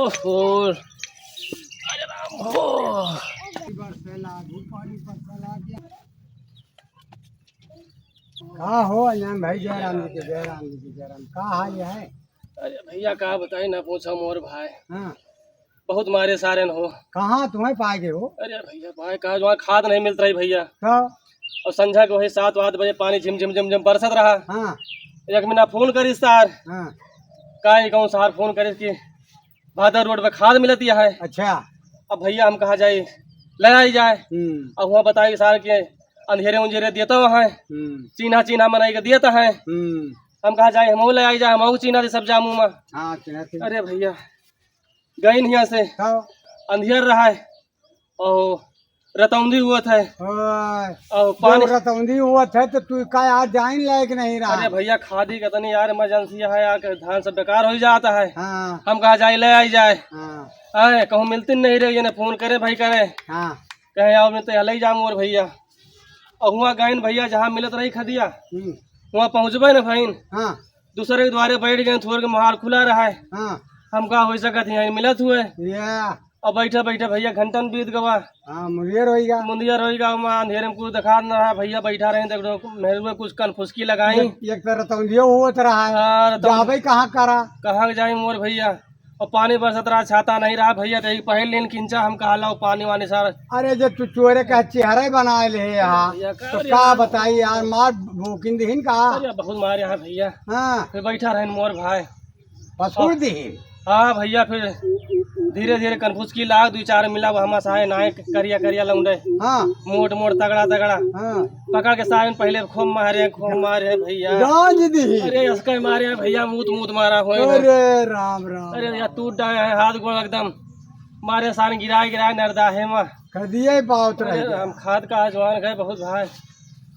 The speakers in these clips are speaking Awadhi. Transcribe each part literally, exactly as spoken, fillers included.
ओहो। अरे राम हो। का हो अनजान भाई, जय राम जी के, जय राम जी के, जय राम। का हाल है? अरे भइया, का बताई, ना पूछा मोर भाई। हाँ। बहुत मारे सारे न हो। कहाँ तुम्हें पाए गए हो? अरे भइया, पाए कहाँ, वहाँ खाद नहीं मिलत रही भइया। तो? और संझा के वही सात वात बजे पानी झिम झिम झिम झिम बरसत रहा। हाँ। एक मिनट फोन करिस सार। हाँ। का ही कहूँ सार, फोन करिस कि भादर रोड पे खाद मिलत है। अच्छा। अब भइया हम कहा जाई, ले आई जाए। हम्म। अब वहाँ बताई सार के अंधेरे उंधेरे देता है। हम्म। चीन्हा चीन्हा बनाई के देता है। हम्म। हम कहा जाए, हम ले आई जाए, हम चीन्हा दे सब जामू मा। हाँ, चीन्हा थी। अरे भइया, गइन हियाँ से। हाँ। अंधियर रहा है। और रतौंधी हुआ था। ओए, और पानी जब रतौंधी हुआ था तो तू का यार जाइन लायक नहीं रहा। अरे भइया, खादी का तनी यार इमरजेंसी है यार, के धान सब बेकार हो जाता है। हाँ। हम कहा जाए, ले आई जाए। हाँ। आए, कहूँ मिलती नहीं रही, ये फोन करे भाई करे। हाँ। कहे, "आओ, मैं तो ले जाऊँ और भइया।" और हुआ गइन भइया, जहाँ मिलत रही खदिया, हम्म। वहाँ पहुँचबे न भइन। हाँ। दूसरे के द्वारे बैठ गए, थोड़ के मोहार खुला रहा है। हाँ। हम कहा हो सकत है, यहीं मिलत हुए। या। अब बैठे बैठे भइया घंटन बीत गवा। हाँ, मुंदियर होइगा। मुंदियर होइगा, वहाँ अंधेरे में कुछ दिखात न रहा। भइया बैठा रहे, देख लो, मेहरुए कुछ कनफुसकी लगाई। एक, एक तरह तौंदियो होत रहा है। हाँ, रतौंदी। जाबे कहाँ करा? कहाँ के जाई मोर भइया? और पानी बरसत रहा, छाता नहीं रहा भइया, तो एक पहल लेन किंचा, हम कहा लाओ पानी वानी सारा। अरे, जो तू चोरे का चेहरा ही बनाए ले यहाँ, भइया, का तो रे का यार? बताई यार, मार भूकिन दिहिन का? अरे, बहुत मारे हैं भइया। हाँ। फिर बैठा रहन मोर भाई। पसूर दिहिन। हाँ भइया, फिर धीरे धीरे कनफुसकी लाग, दू चार मिला, वो हमार साहे नाय करिया करिया लौंडे। हाँ। मोट मोट तगड़ा तगड़ा। हाँ। पकड़ के सारे पहले खूब मारे, खूब मारे भइया। गांज दिहिन। अरे, इसका ही मारे हैं भइया, मूत मूत मारा होए ना। अरे राम राम। अरे यार, टूट डाए हैं हाथ गोड़ एकदम, मारे सारे गिराए गिराए नरदा है माँ। कदिए पावत रह अरे गया। हम खाद का आजवान गए बहुत भाई,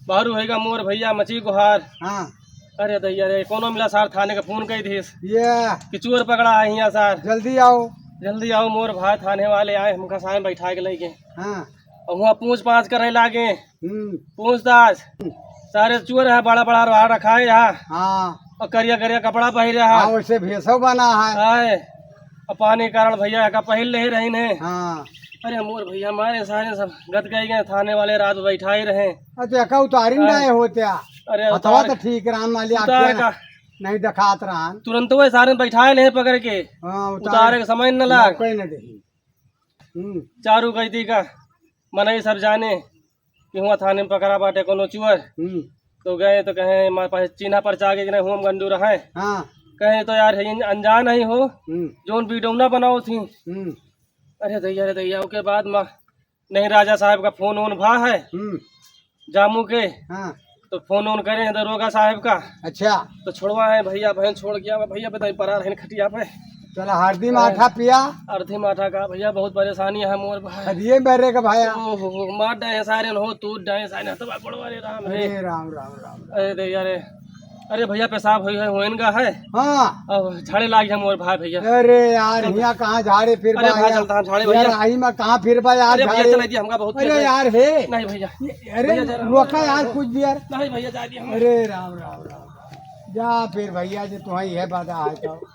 बारू होएगा मोर भइया मची गुहार। हाँ। अरे दैया रे, कोनो मिला सार थाने का फोन कई दिस ये। कि चोर पकड़ा है हियाँ सार। जल्दी आओ। जल्दी आओ मोर भाई, थाने वाले आए, हमका सारे बैठा के लेके। हाँ। और वहाँ पूछ पाछ करे लागे। हम्म। पूछताछ। हम्म। सारे चोर है, बड़ा बड़ा रोहार रखा है यहाँ। हाँ। और करिया करिया कपड़ा पहिरे है। हाँ, वैसे भेसो बना है। आए। और पानी कारण भइया का पहिल नहीं रही ने। हाँ। अरे मोर भइया, मारे सारे सब गत गए गए, थाने वाले रात बैठा ही रहे। अरे तो एका उतारी ना हाँ। आए होते आ। अरे हथवा उतार तो ठीक रहा, मालिक उतार आँखें का। नहीं दिखात रहा। तुरंत वो सारे बैठाए नहीं पकड़ के। हाँ, उतार। उतारे के समय न लाग। कोई न देखी। हम्म। चारू गैदी का मनई सब जाने कि हुआ थाने में पकड़ा बाटे कोनो चुअर। हम्म। तो गए तो कहे, "हमारे पास चिन्हा पर्चा आगे कि नहीं, हुआ हम गंडू रहे।" हाँ। कहे, "तो यार, है अनजान ही हो, हम्म। जोन वीडियो ना बनाओ थी।" हम्म। अरे दैया, अरे दैया, ओके बाद में नहीं राजा साहब का फोन वोन भा है। हम्म। जामू के। हाँ। तो फोन वोन करे हैं दरोगा साहब का। अच्छा। तो छोड़वा है भइया, बहन छोड़ गया भइया, बताई परा रहन खटिया पे। चला हरदी माठा पिया। हरदी माठा का भइया बहुत परेशानी है मोर भाई। खदिए मेरे का भाया। ओहो, मार डाए सारे हो, तू डाए सारे हथवा गोड़वा रे राम रे। अरे राम, राम, राम, राम। अरे दे यार, अरे भइया पेशाब होई है, होइन का है। हाँ। अब झाड़े लाग है मोर भाई भइया। अरे यार, हियाँ कहाँ झाड़े फिर अरे बा भाई यार? चलता हम झाड़े यार, भइया। आई में कहाँ फिर बा यार अरे भइया झाड़े? चला दिया हमका बहुत अरे खेत है। यार हे। नहीं भइया, जरा अरे भइया, जरा रोका यार कुछ भी यार। नहीं भइया, जा दिया हम। अरे राम, राम, राम, राम। जा फिर भइया, जो तुम्हारी है बाधा है तो।